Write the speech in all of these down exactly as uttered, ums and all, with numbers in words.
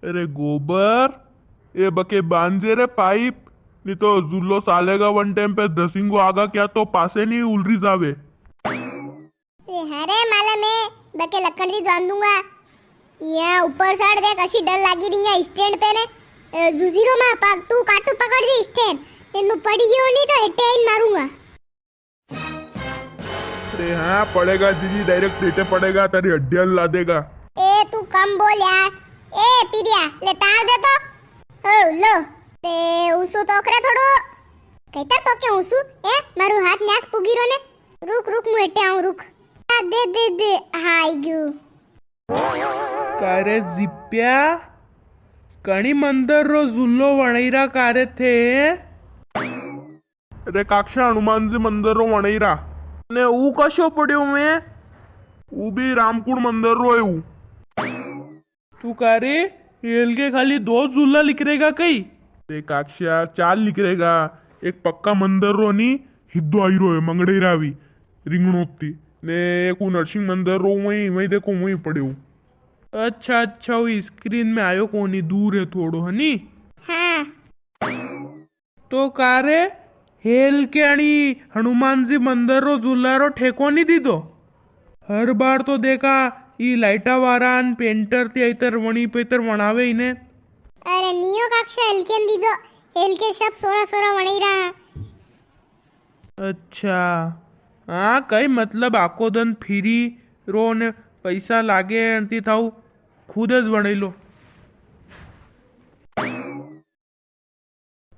अरे गोबर, ए बके बांधजे रे पाइप, नी तो झूलो सालेगा वन टाइम पे दसिंगो आगा क्या तो पासे नी उलरी जावे। ए हरे मालूम है, बके लकड़ दी बांध दूंगा। या ऊपर साइड देख, अशी डर लागी री है स्टैंड पे ने। ए, जुजीरो मा पग, तू काटू पकड़ जे स्टैंड, इन मु पड़ी गयो नी तो हेटे आइन मारूंगा। अरे हाँ, पड़ेगा जीजी, डायरेक्ट हेटे पड़ेगा, तारी हड्डियां ला देगा। ए, तू कम बोल यार। ए, पीरिया, ले तार दे तो। ओ, लो। ते उसु तो करे थोड़ो। कहता तो के उसु, ए, मारू हाथ न्यास पुगी रो ने। रुक, रुक, मु हेटे आऊं, रुक। आ, दे, दे, दे। हाँ, आई गयो। कारे जिप्या, कणी मंदर रो झूलो वणईरा कारे थे? अरे काक्षा, हनुमान जी मंदर रो वणईरा। ने ऊ कशो पड़्यो में? ऊ भी रामकुंड मंदर रो है ऊ। तू कारे, हेल के खाली दो झूला लिकरेगा कई? अरे काक्षा, चार लिकरेगा। एक पक्का मंदर रो नी, हिद्दो आई रो है, मंगड़ेरा भी, रिंगणोती। ने एक ऊ नरसिंह मंदर रो, वहीं, वहीं देखो, वहीं पड़े हो। अच्छा, अच्छा, वो स्क्रीन में आयो कोनी, दूर है थोड़ो, है नी? हाँ। तो कारे, हेल के अणी हनुमान जी मंदर रो झूला रो ठेको नी दीदो? हर बार तो देखा, ई लाइटा वारा न पेंटर ते इतर वणी पे इतर वणावे इने। अरे नियो काक्षा, हेल के नी दीदो, हेल के सब सोरा सोरा वणई रहा। अच्छा, हाँ, कई मतलब आको दन फिरी रो ने पैसा लागे, एनती थाऊ खुद ज वणई लो।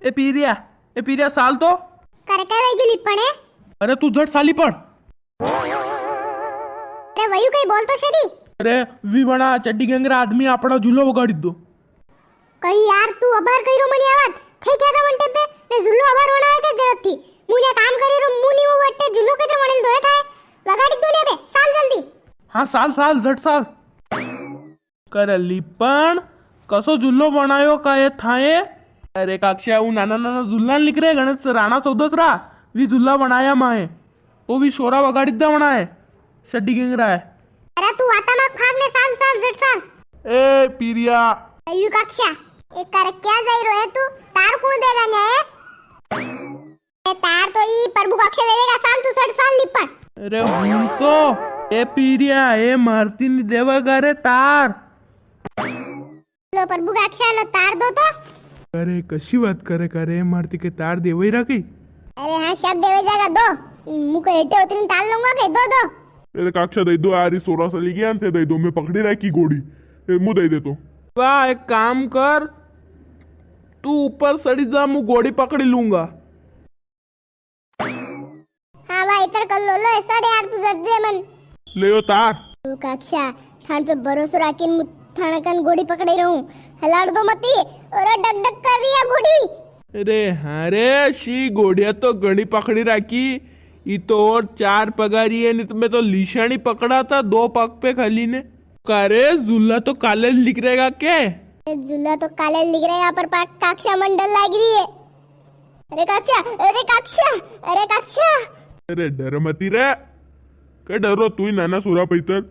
ए पीरिया, ए पीरिया, साल तो। करे के वेगी लिपण है? अरे तू झट साली पण। अरे वयू कई बोल तो सरी। अरे वी वणा चड्डी गैंग रा आदमी आपणा झूलो वगाड़ी दो। कई यार तू अबार कई रो मनी आवाज। थे क्या था वन टेप पे? ने झूलो अबार वणा है के जरूरत थी? मुझे काम करी रो, मु नी वो वट्टे झूलो के तो वणल दो है थाए। वगाड़ी दो ने बे, साल जल्दी। हाँ, साल, साल, झट साल। कर लिपण, कसो झूलो बनायो का ये थाए? अरे काक्षा, ऊ नाना नाना झूला निकरे गणेश राणा चौदस रा, वी झूला बनाया माए। ओ वी सोरा वगाड़ी दा बनाए, चड्डी गैंग रा है। अरे तू वाता मत फाड़ ने, साल साल झट साल। ए पीरिया। अयु काक्षा, एक करे क्या जाई रो है तू? तार कौन देगा न्याय? ए तार तो ई प्रभु काक्षा दे देगा, साल तू सठ साल लिपण। अरे हूँ तो, ए पीरिया, ए मारती नी देवेगा रे तार। लो प्रभु काक्षा, लो तार दो तो। अरे कशी बात करे, करे मारती के तार देवे ही राखी। अरे हाँ, सब देवे जागा, दो। मुको हेटे उतरी तार लूंगा के, दो, दो। अरे काक्षा दे दो यार, ई सोरा सा ली गया थे, दे दो, मैं पकड़ी राखी घोड़ी। ए, मु दे दे तो। वाह, एक काम कर, तू ऊपर सड़ी जा, मु घोड़ी पकड़ी लूंगा। हाँ भाई, इतर कर लो, लो, सड़ यार, तू जद दे मन। ले यो तार। ओ काक्षा, थान पे भरोसो राखी मु थाना कन घोड़ी पकड़े रहूं। हलाड़ दो मती, और डग डग कर रही है घोड़ी। अरे हाँ रे, शी घोड़िया तो घणी पकड़ी राखी। ई तो और चार पगारी है, नी तो मैं तो लिशानी पकड़ा था दो पग पे खाली ने। का रे, झूला तो काले निकरेगा के? ए, झूला तो काले निकरेगा, पर पा-, काक्षा मन डर लाग रही है। अरे काक्षा, अरे काक्षा, अरे काक्षा। अरे डर मती रे, के डरो, तू ही नाना सोरा पैतर।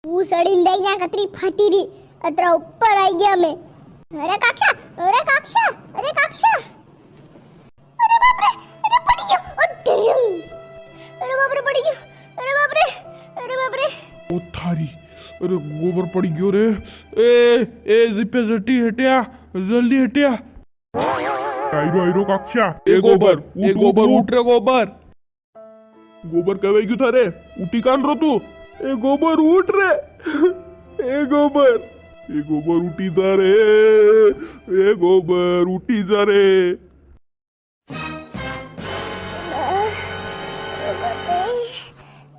वो सड़ी नहीं जा, कतरी फाटी री, अतरा ऊपर आई गया मैं। अरे काक्षा, अरे काक्षा, अरे काक्षा। अरे बाप रे, अरे पड़ी गयो, ओ ढिल्लू। अरे बाप रे, पड़ी गयो, अरे बाप रे, अरे बाप रे। ओ थारी, अरे गोबर पड़ी गयो रे। ए, ए, जिपे जटी हटिया, जल्दी हटिया। आइरो, आइरो काक्षा। ए गोबर, ए गोबर, उठ रे गोबर। गोबर कवे क्यों थारे? उठी कान रो तू? ए गोबर उठ रे। ए गोबर, ए गोबर उठी जा रे। ए गोबर उठी जा रे।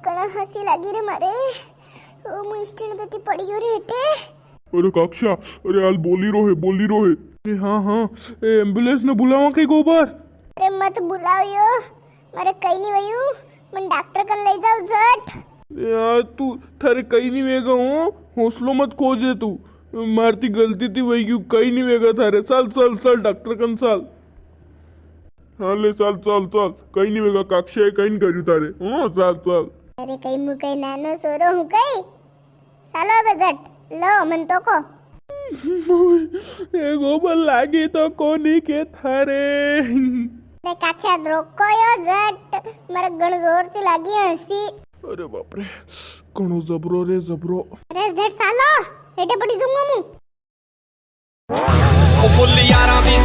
कणा हंसी लागी रे मारे। ओ, मु स्टैंड पे थी पड़ी गयो रे हेटे। अरे काक्षा, अरे हाल बोली रो है, बोली रो है। अरे हाँ, हाँ, ए एम्बुलेंस ने बुलावा कई गोबर? अरे मत बुलाओ यो, मारे कई नी वयू, मन डॉक्टर कन ले जाओ झट। यार तू, थारे कई नी वेगा हो, हौसलो मत खोजे तू, मारती गलती थी वई गयू, कई नी वेगा थारे, चल, चल, चल, डॉक्टर कन चल। हाँ ले, चल, चल, चल, कई नी वेगा, काक्षा कई नी करियो थारे, हाँ, चल, चल। अरे कई मु कई नानो सोरो हूँ कई? चालो बे झट, लो मन तो को। ए गोबर लागी तो कोनी के थारे। अरे काका, रोको यो जट, मारे घण जोर ती लागी हंसी। अरे बाप रे, घणो जबरो रे जबरो। अरे जट सालो, हेटे पड़ी जाऊंगा मु। ओ फुल यारां दी